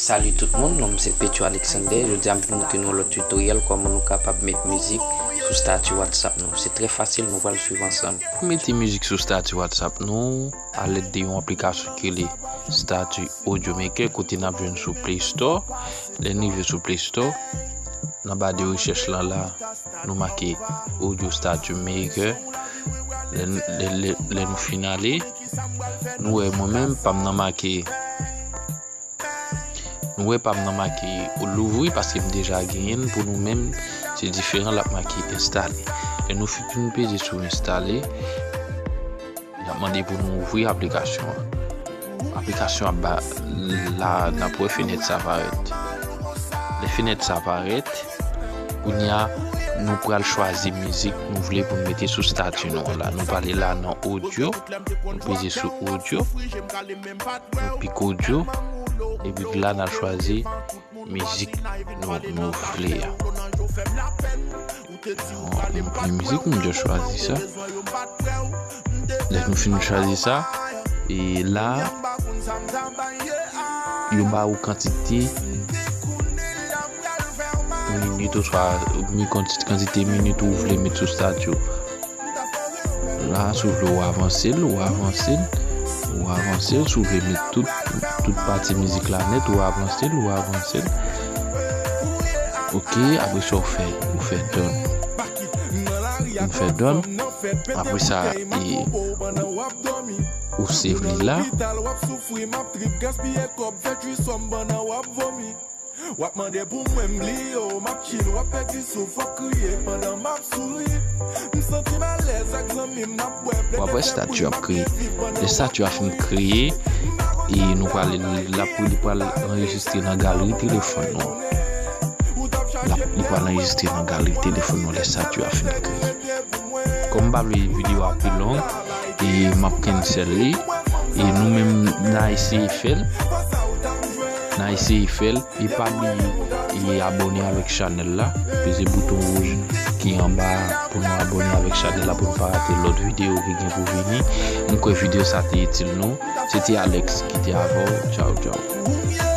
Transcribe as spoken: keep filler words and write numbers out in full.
Salut tout moun, non m se Petro Alexander. Jodi a m vin montre nou yon lòt tutoriel kòman nou kapab met mizik sou stati WhatsApp nou. Se trè fasil, nou pral swiv ansanm. Pou mete mizik sou stati WhatsApp nou, alèd de yon aplikasyon ki rele Stati Audio Maker, kote n ap jwenn sou Play Store. Lè n rive sou Play Store, nan ba de rechèch lan la, nou make Audio Stati Maker. Lè, lè, lè, lè nou fin ale, nou wè mwen menm, pa m nan make Nou wè pa m nan make louvri paske m deja genyen l. Pou nou menm, se diferan, l ap make enstale. Lè nou fin peze sou enstale, l ap mande pou nou ouvri aplikasyon an. Aplikasyon ap ba la, n ap wè fenèt sa parèt. Lè fenèt sa parèt, kounye a, nou pral chwazi mizik nou vle pou n mete sou stati nou an la. Nou prale la nan audio, nou peze sou audio. Nou pik audio, epi la n al chwazi mizik nou, nou vle a. Bon, m pran mizik, m dwe chwazi sa. Lè nou fin chwazi sa, e la, yo ba ou kantite minit oswa mi-, kantite minit ou vle met sou stati w. La, si w vle, ou avanse l, ou avanse l, ou avanse l. Si w vle met tout, tout pati mizik la nèt, ou avanse l, ou avanse l. Ok, apre sa, ou fè, ou fè done. Ou fè done. Apre sa, e, ou save li la. W ap mande pou mwen m bliye w, m ap chill, w ap pèdi souf, w ap kriye pandan m ap souri. M santi m alèz ak zanmi m, n ap bwè. W ap wè stati ap kreye. Lè stati a fin kreye, e nou prale, l ap, li pral anrejistre nan galri telefòn nou. L ap, li pral anrejistre nan galri telefòn nou lè stati a fin kreye. Kòm m pa vle videyo a pi long, e m ap cancel li, e nou menm n a eseye fè l, n a eseye fè l, e pa bliye, e abòne avèk chanèl la, peze bouton wouj ki anba a pou nou abòne avèk chanèl la pou nou pa rate lòt videyo ki gen pou vini. M kwè videyo sa te itil nou. Se te Alex ki te avè w. Tchaw, tchaw.